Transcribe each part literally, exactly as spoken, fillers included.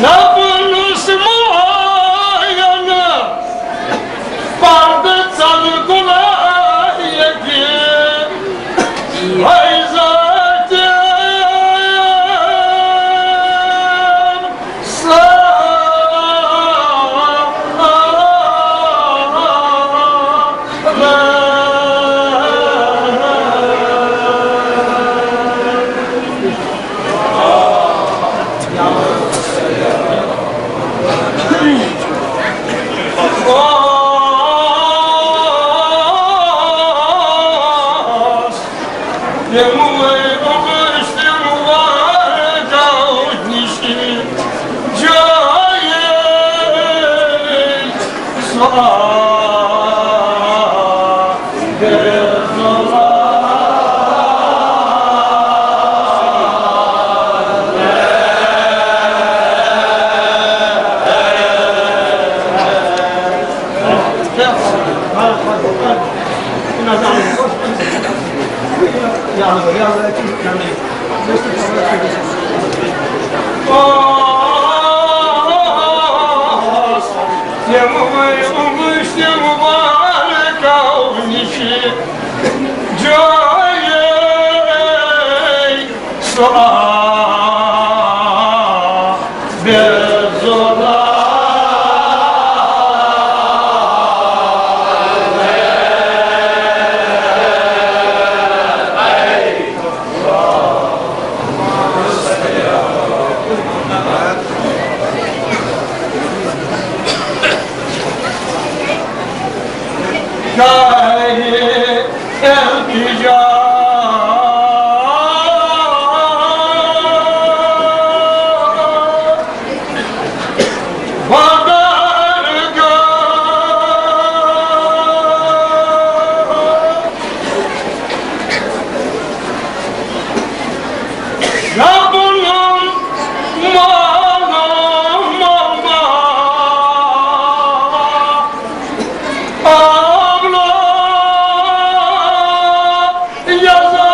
دَپُن اوس معاینہٕ پردٕ ژَلہٕ گُلایَتہِ فیضاتہِ۔ یِموٕے اوٚبُج تہِ مُبارک آو نِشہِ جایہِ سۄ آ بے زُلال۔ یِموٕے اوٚبُج تہِ مُبارک آو نِشہِ جایہِ سۄ آ بے زُلال۔ گاہے التجا بدرگاہ۔ ربنا ما ما ما آمنا یزا۔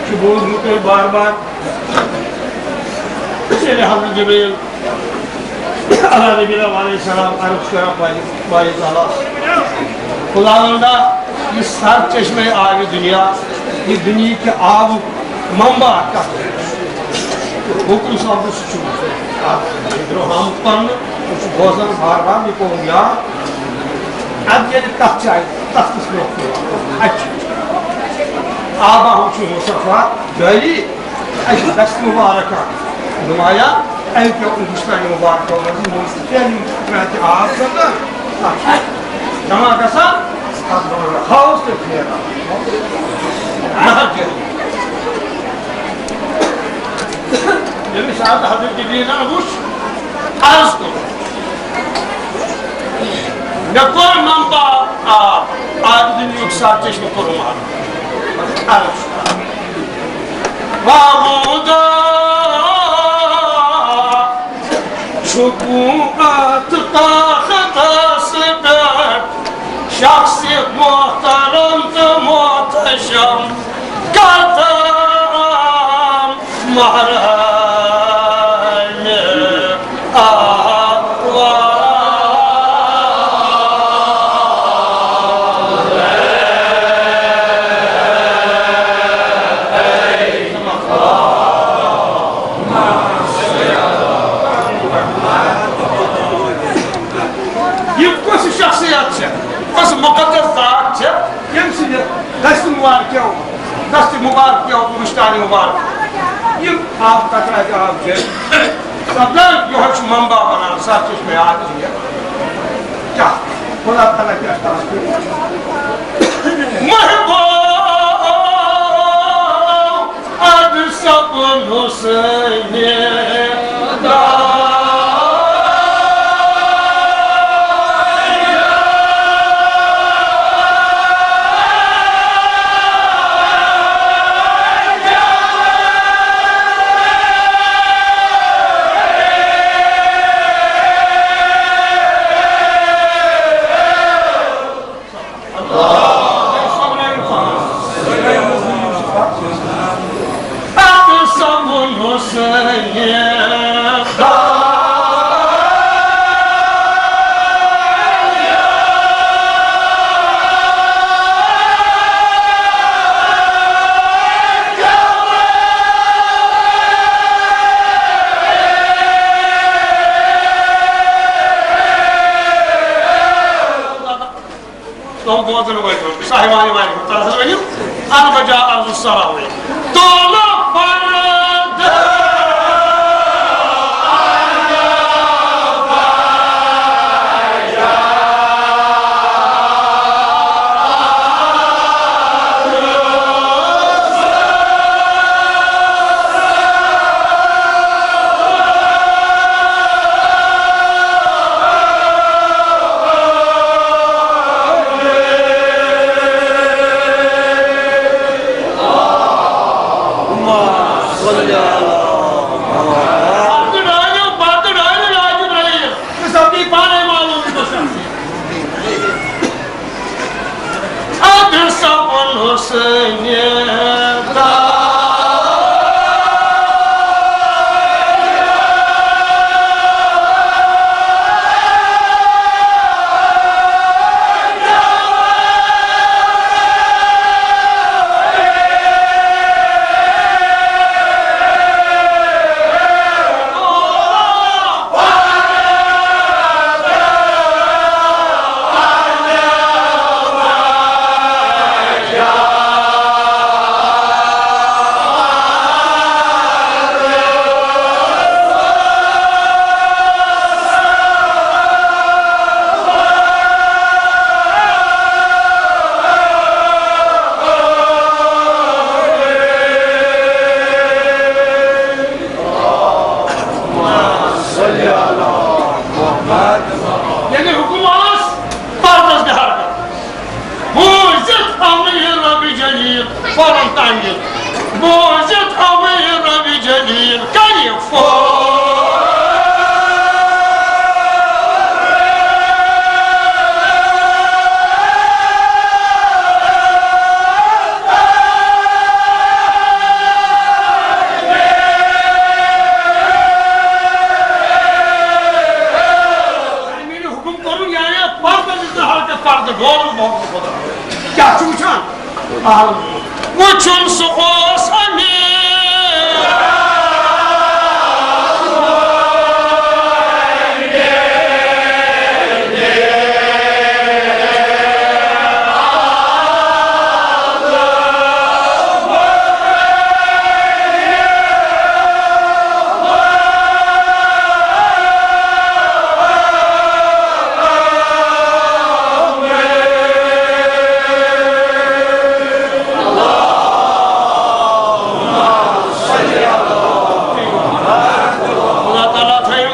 چھُ بوٗزمُت تۄہہِ بار بار، ییٚلہِ حضرت جبریل علیٰ نبینا علیہ السلام عرض چھُ کران پننہِ باری تعالیٰ، خداوندا، یہِ سر چشمے آبِ دنیا، یہِ دُنیہٕکہِ آبُک منبع کتھ؟ حکم صٲب چھُ اکھ برونٛہہ آمُت پرنہٕ، سُہ چھُ بوزان بار بار، یہِ پوٚرُن یاد۔ ادٕ ییٚلہِ تتھ جایہِ، تتھ کِس لوٚگ پیوٚو؟ اتہِ چھُ آبا ہُم چھُ مصطفیٰ جٲری۔ اَسہِ دَستہِ مُبارکہ نُمایاں، اَمہِ کیو ہِندُستانہِ مُبارکو منٛز مُلکہٕ کینٛہہ یِم کینٛہہ تہِ آب سَپدان، تَتھ چھُ جمع گژھان، تَتھ وَنان ہاوُس تہٕ پھیران۔ نہر جٲری۔ ییٚمہِ ساتہٕ حضرت جبریٖلَن وُچھ، عرض کوٚر، مےٚ کوٚر منبع آب، آبِ دُنیہُک سر چشمہٕ کوٚرُم عرض۔ عرض۔ وامودا چھُکھ اتھ تختس پٮ۪ٹھ شخص محترم تہٕ محتشم قدم محرم۔ یہِ کۄس شخصیت چھےٚ، کۄس مُقدس ذات چھےٚ، ییٚمہِ سٕنٛدِ دستہِ مُبارکیو، دستہِ مُبارکیو، مُشتانہِ مُبارک یِم آب قطرہ تہِ آب جٲری سپدان، یِہوٚے چھُ منبع بنان، سر چشمے آب جٲری۔ کیٛاہ؟ خدا تعالیٰ کیٛاہ چھُ کران؟ محبوب اَدٕ سپُن حسینِ۔ تِم بوزن وٲلۍ صاحبان وارِحمتہ اللہ ؤنِو، اَنہٕ بجا عرض السلام علیکم۔ تولہٕ پردٕ۔ اَدٕ سَپُن حُسینِ یعنی حکم اوس پردس بہار کرُن۔ بوٗزِتھ امرِ رۄبِ جلیل، پرُن تانۍ۔ بوٗزِتھ امرِ رۄبِ جلیل کرِ فوراً۔ میٛانہِ حُکُم کوٚرُن، یعنی پردٕ دِژ نہٕ ہلکس پردٕ ڈولُن بولُن خۄدا۔ کیٛاہ چھُ وٕچھان؟ اہل وٕچھُن سُہ اوس امیٖر۔ اللہ تعالیٰ تھٲیِن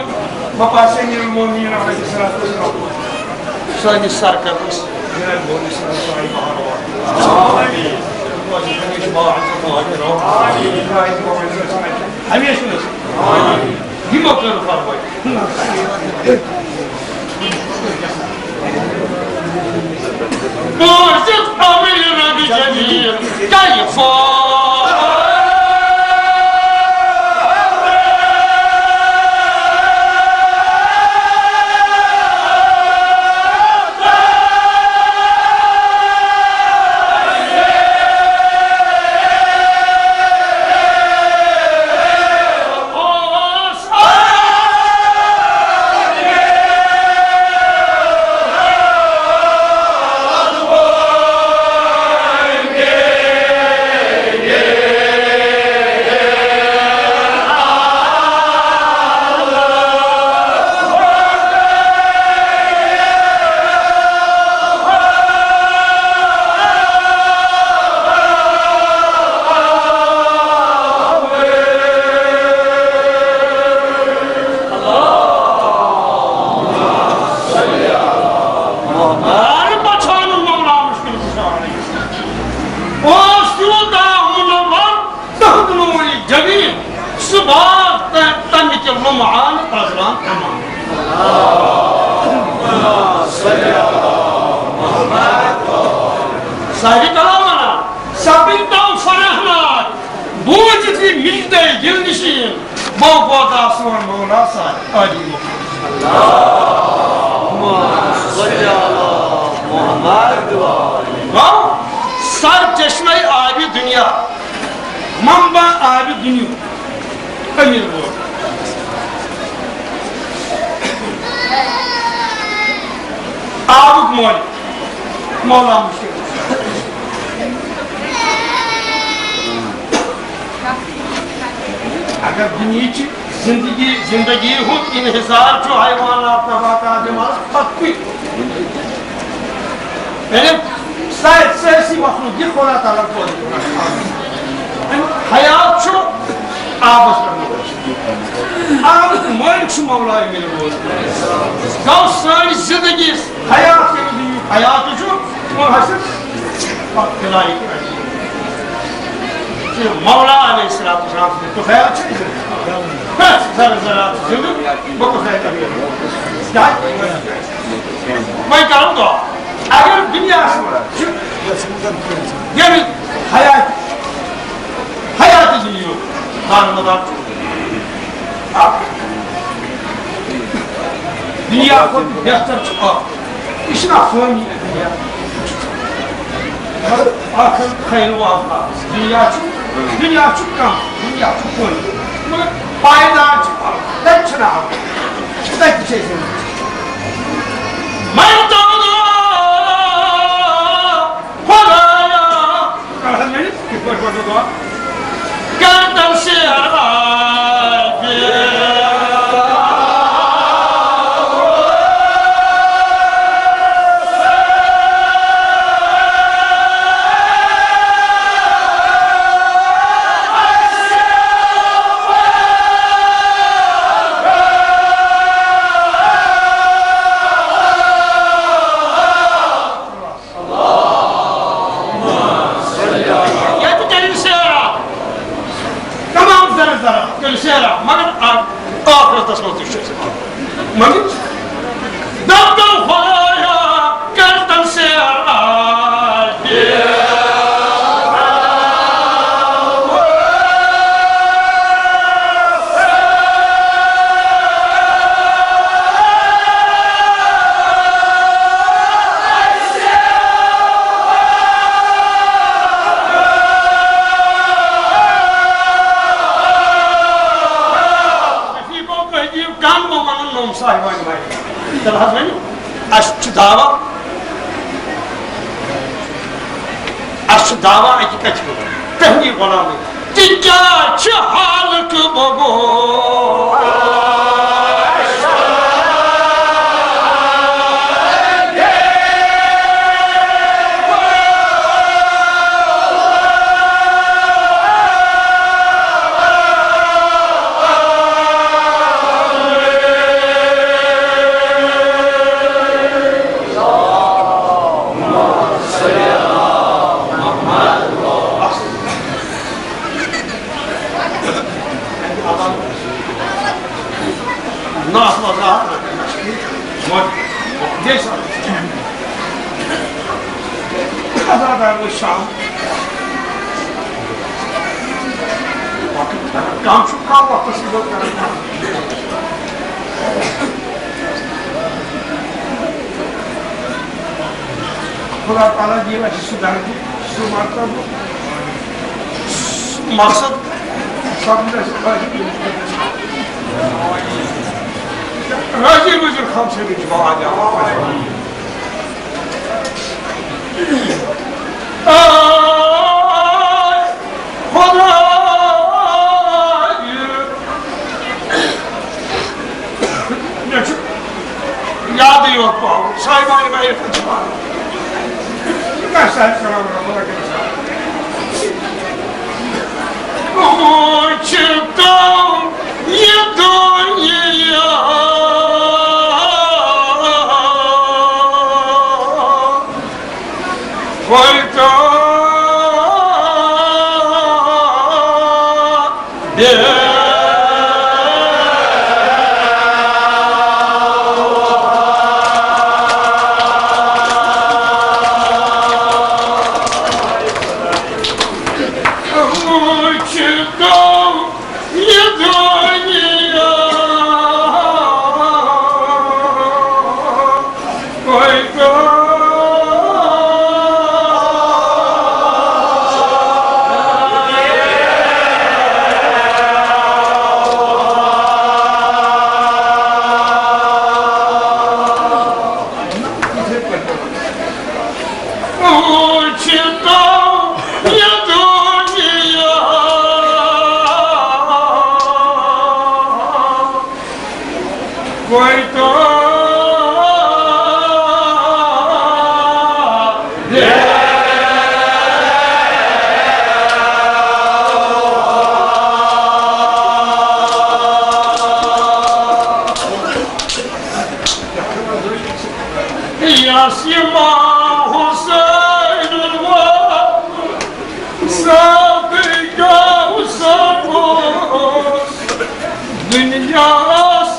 وفا سمیر المومنین علیہ الصلوۃ والسلام سٲنِس سرکردس۔ ہمیشہِ نہٕ۔ یِمو کٔر فرمٲیِتھ۔ بوٗزِتھ امرِ رۄبِ جلیل کیفا۔ اَہَن، پَتہٕ چھُ اَنُن مولانا مُشکِل کُشا علیہ السلام۔ اوس تیوٗتاہ منور تہٕ نوٗرِ جمیٖل، سُہ باغ تہٕ تَمہِ کہِ لُمعہٕ آو نہٕ تَزران تَمام۔ صاحبِ کلام وَنان، سَپٕدۍ تَو فرحناک، بوٗزِتھ یہِ مِجدَے دِل نِشیٖن۔ بہٕ گوٚو سون مولا سان عٲلی مقام۔ گوٚو سر چشمے آبِ دُنیا، منبع آبِ دُنیا۔ أمیٖر گوٚو آبُک مٲلِک۔ مولا مشکل۔ اگر دنیاچہِ زندگی، زندگی ہُنٛد انحصار چھُ حیوانات، نباتات، جمادات، پتہٕ کُے۔ یعنی سا-، سٲرسٕے مخلوق یہِ خدا تعالیٰ پٲدٕ کوٚر۔ اَمیُک حیات چھُ آبس پٮ۪ٹھ مُتعلق۔ آبُک مٲلِک چھُ مولا مِلوٗد۔ گوٚو سٲنۍ زندگی حیات ییٚمہِ دُنیاہُک حیات چھُ، تِمو حٲصِل پتہٕ خدایہِ تہِ۔ مولا علیہ الصلوۃ والسلام سٕنٛدِ طفیل چھِ أسۍ۔ پرٛٮ۪تھ ذرٕ ذرات زِندٕ، بہٕ کُس ہیٚکہٕ کٔرِتھ؟ کیٛازِ؟ وۄنۍ کرو دعا۔ اگر دُنیاہَس منٛز چھِ ییٚمہِ حیات، حیات زِندگی ہُنٛد دارمدار چھُ اکھ۔ دُنیا کھۄتہٕ بہتر چھُ اکھ۔ یہِ چھُنہ فٲنی دُنیا۔ مگر ٲخرت خیر و ابقیٰ۔ دُنیا چھُ، دُنیا چھُ کم، دُنیا چھُ کُن۔ مگر پایدار چھُ اکھ۔ تَتہِ چھُنہ اکھ۔ تَتہِ چھِ أسۍ وٕنہِ۔ من تو خدایا۔ کر حظ میٲنِس، کِتھ پٲٹھۍ پَرٕ بہٕ دعا؟ گردن سے آگے۔ ییٚتہِ کٔرِو سیرا۔ تمام ذرٕ ذرٕ کٔرِو سیرا، مگر آ-، ٲخرتس منٛز تہِ چھُ اَسہِ۔ مگر دَپتَو خۄدایا، کٔرتَن سیرا۔ رفیقو، تُہۍ دِیِو کم، بہٕ وَنہٕ نوم صاحبانہِ وَنہِ۔ تیٚلہِ حظ ؤنِو، اَسہِ چھُ دعویٰ، اَسہِ چھُ دعویٰ اَکہِ کَتھِ ہُنٛد، تُہٕنٛدی غلامٕے۔ تہِ کیٛاہ چھِ حالُک بوگو؟ نہ، اَتھ منٛز آو۔ وۄنۍ، جیسا۔ خزانہٕ دار اوس شام۔ وقت کران کم چھُ، کم وقتس چھُ کران کم۔ خدا تعالیٰ دِیِن اَسہِ سُہ درجہٕ، سُہ مرتبہٕ، سُہ مقصد، سمجھ اَسہِ خٲطرٕ۔ راضی روٗزِو خان صٲبٕنۍ دُعا جواب۔ آے خۄدایہِ، مےٚ چھُ یادٕے یوت پاوُن، سایبان بھائی پتھ چھُ پاوُن۔ یہِ کیٛاہ چھُ اَتہِ کران، رۄبہٕ رٔٹِن سا؟ وٕچھتو یہِ دُنیا وٲلۍ تو بے وٕچھ تو یہِ دُنیا کوئی تو وٕچھتو یہِ دُنیا کویتو۔ یس امام حسین ووت ساقی کوثر اوس دنیاہس۔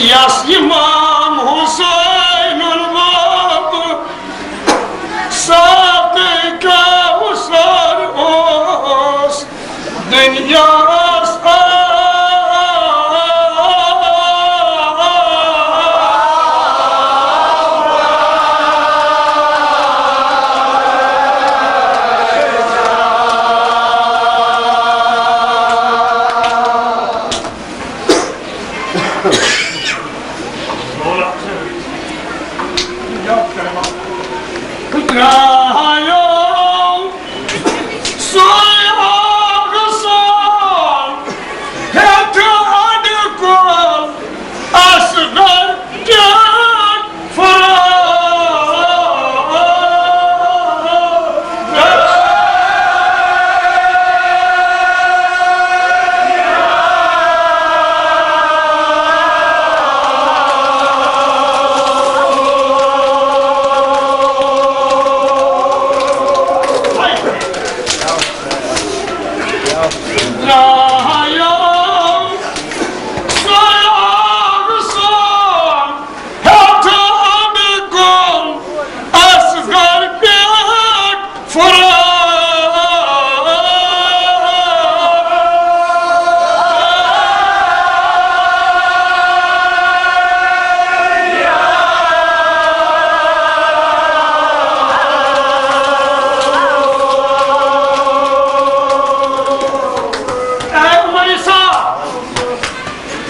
یس امام حسین الباب ساقی کوثر اوس دنیاہس۔ ترٛایو سُے آب سان ہیٚتھ اَڈٕ کُل اصغر ٹیٚٹھ۔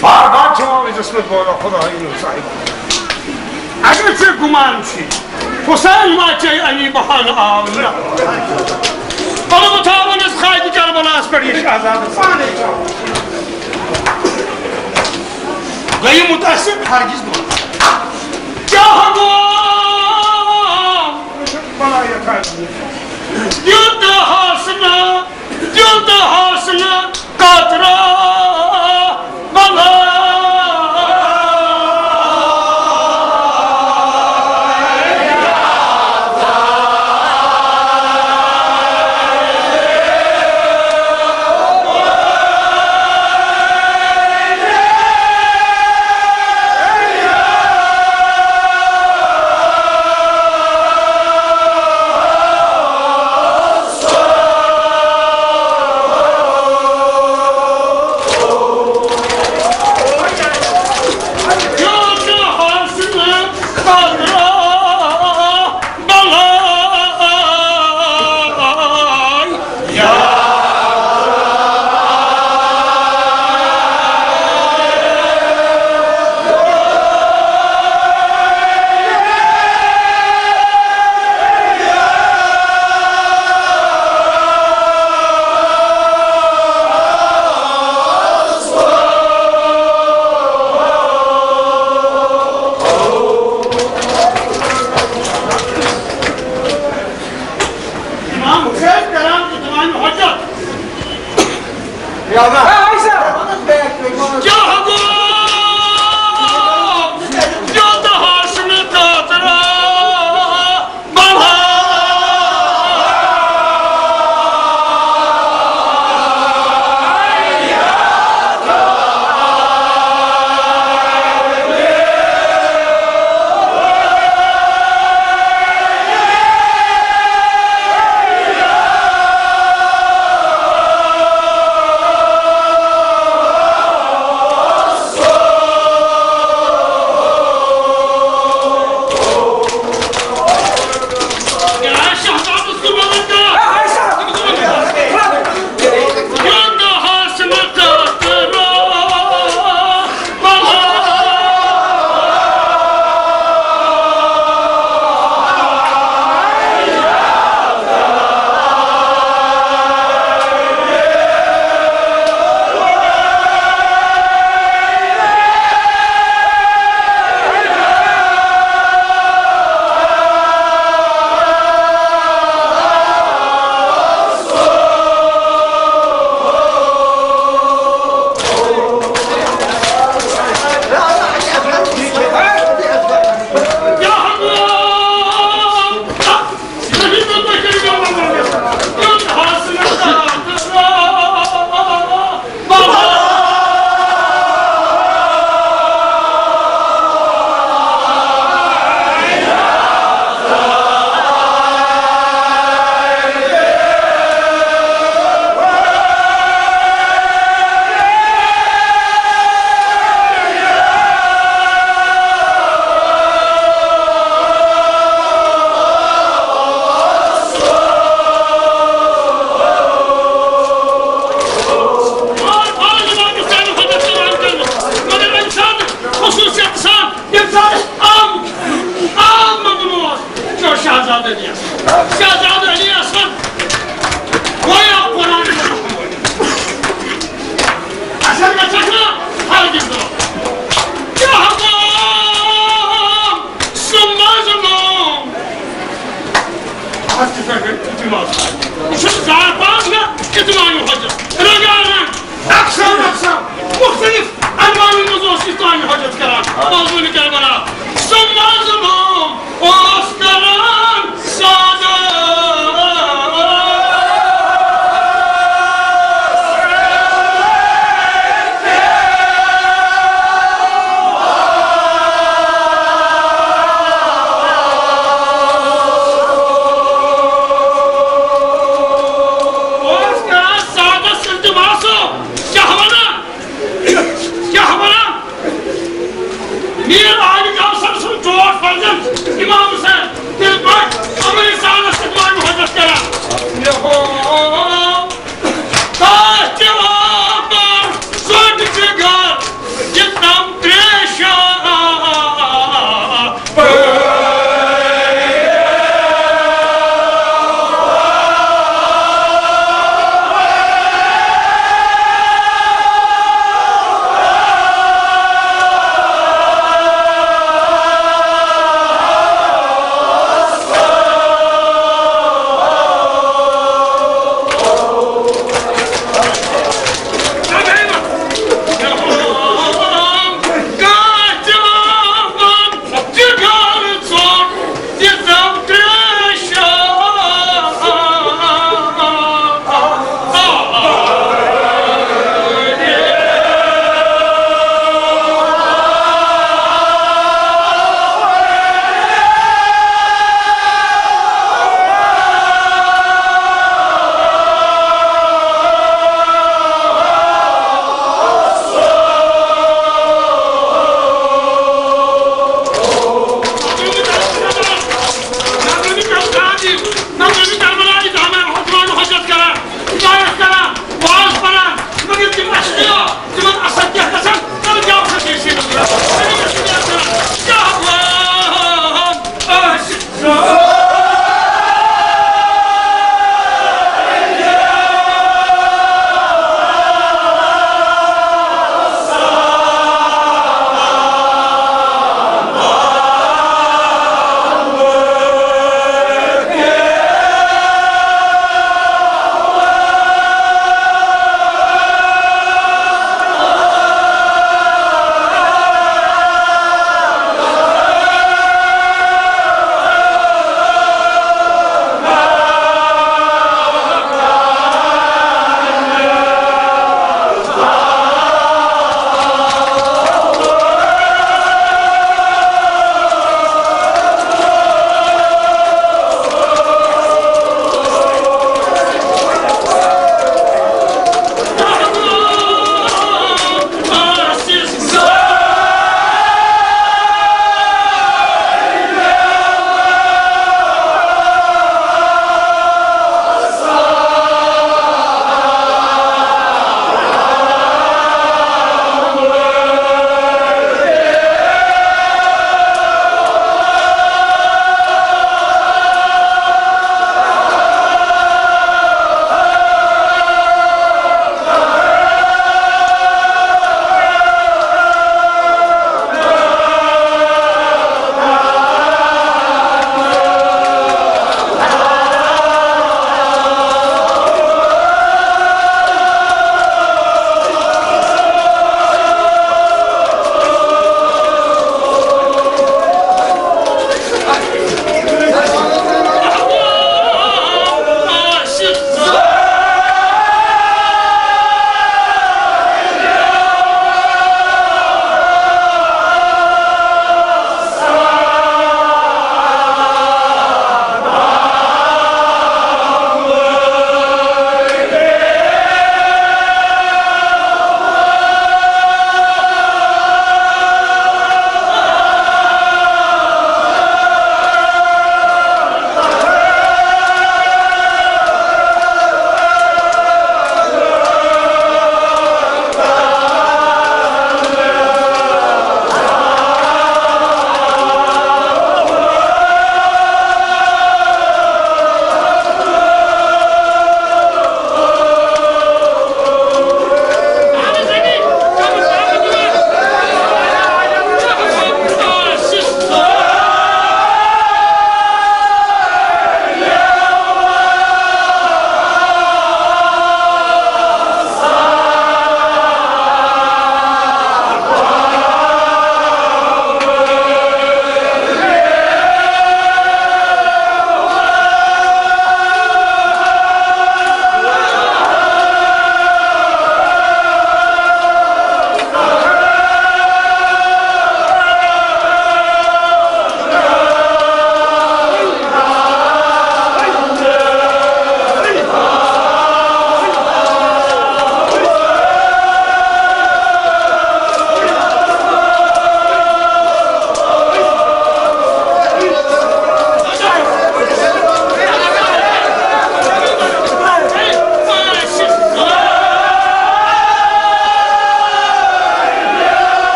بار بار چھِ وَنان، أسۍ ٲسۍ نہٕ بوزان خۄدایہِ ہُنٛد صاحب۔ اگر ژےٚ گُمان چھُے، حسین ما چے علی بہانہٕ آو نہ۔ بلہٕ بہٕ تھاوَن أسۍ خاکہِ کربلاہَس پٮ۪ٹھ یہِ شہزادٕ پانَے۔ گٔیہِ مُتٲثِر؟ ہرگز نہٕ۔ کیٛاہ گوٚو؟ دیُت حسنہٕ دیُت حسنہٕ قطرٕ بلٲے۔ امام حسین کران تہٕ دِوان حجت۔ کیٛاہ گوٚو؟ یوٚت حسنہٕ قطرٕ بلٲے۔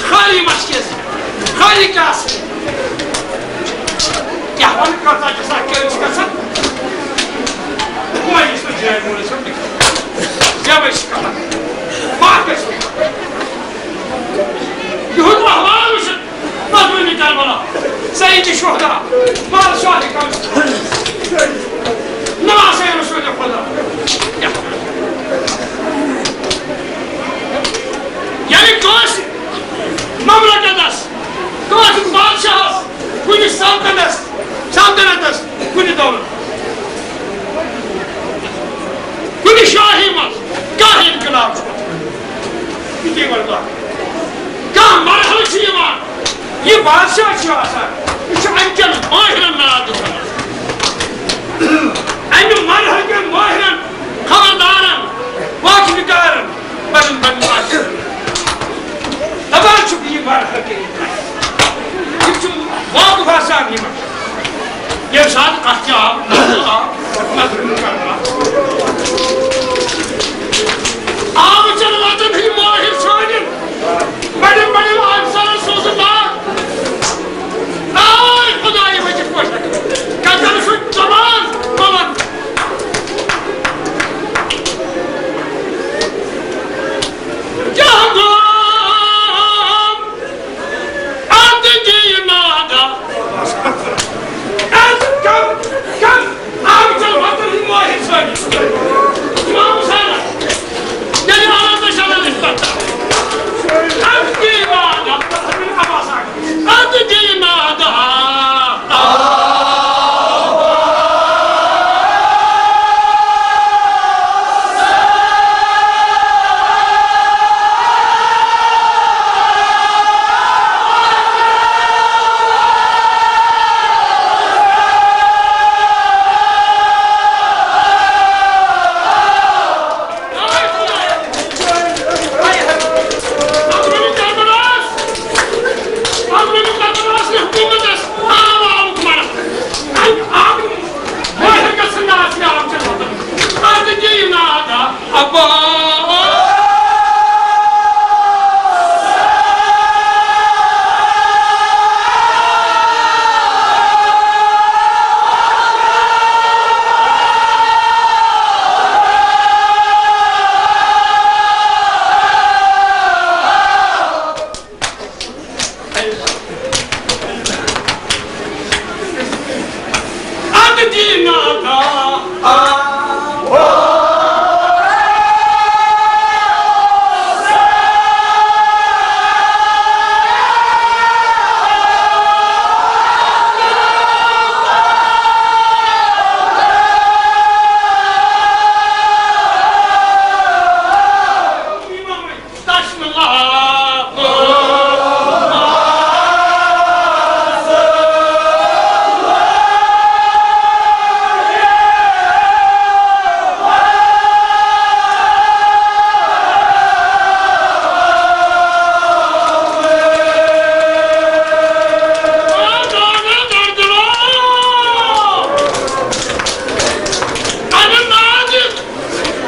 خٲلی مشکِس، خٲلی کاسہٕ۔ کیٛاہ وَنہٕ، کۭژاہ چھِ سۄ کٔرِتھ گژھان؟ وۄنۍ یُس نہٕ جٲے مول چھُ، زٮ۪وَے چھِ کَران۔ باقٕے چھُ۔ یِہُنٛد احوال وٕچھِتھ، مظلوٗمِ کربلا، سید شہدا، بادشاہ کم، نواسے رسول خدا۔ یعنی کٲنٛسہِ مملکتس، کٲنٛسہِ بادشاہس، کُنہِ سلطنس، سلطنتس، کُنہِ دولتس، کُنہِ شاہی منٛز کانٛہہ انقلاب چھُ وۄتھان۔ یہِ گٔے گۄڈٕ کتھ۔ کانٛہہ مرحلہٕ چھُ یِوان، یہِ بادشاہ چھُ آسان، یہِ چھُ امہِ کٮ۪ن مٲہرن ناد دِوان۔ امہِ مرحلہٕ کٮ۪ن مٲہرن، خبردارن، واقفکارن، بڑٮ۪ن بڑٮ۪ن آسہِ۔ دپان چھُکھ، یہِ مرحلہٕ کٔرِو۔ یِم چھِ واقف آسان یِمن۔ ییٚمہِ ساتہٕ کتھ تہِ آو، نظرِ آو، نظرِ کرنہٕ آو۔ آمٕژن لتن ہٕنٛدۍ مٲہِر چھٲنِن، بڑٮ۪ن بڑٮ۪ن آفیسرن سوزُن نار۔ آے خدایہِ وجہِ پوشک، کتٮ۪ن چھُ زبان بلند؟ کیٛاہ گوٚو؟ ادٕ دِیہِ نادا۔ ادٕ کم، کم، ادٕ کم، ادٕ یہِ مٲہِر سٲنِس۔ امام حسین، ییٚلہِ عرض چھَنہٕ أسۍ پَتہ۔ ادٕ دِیہِ نادا۔ ادٕ دِیہِ نادا۔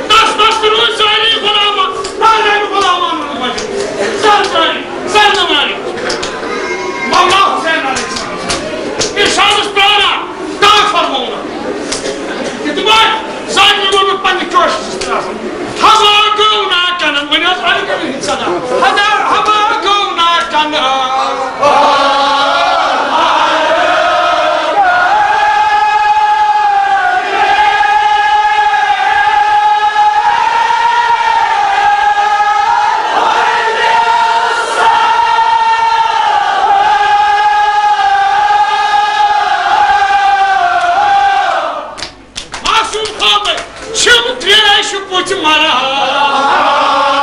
تس پتہٕ تہِ روٗدۍ سٲری غلام، سارنٕے غلامن منٛز مجبوٗر۔ سر سٲری، سر زمانٕکۍ۔ مولا حسین علیہ السلام۔ ارشادس پراران، کانٛہہ فرموو نہٕ۔ یہِ تہِ باسہِ، سارنٕے ووٚنمُت پننہِ چوشہِ سۭتۍ آسان۔ ہوا گوٚو نا کنن، وۄنۍ ٲس علی گڑھ ہٕنٛدۍ صدا۔ ہوا، ہوا گوٚو نا کنن۔ معصوم خوبے، چھِم ترٛیش پُژھ مران۔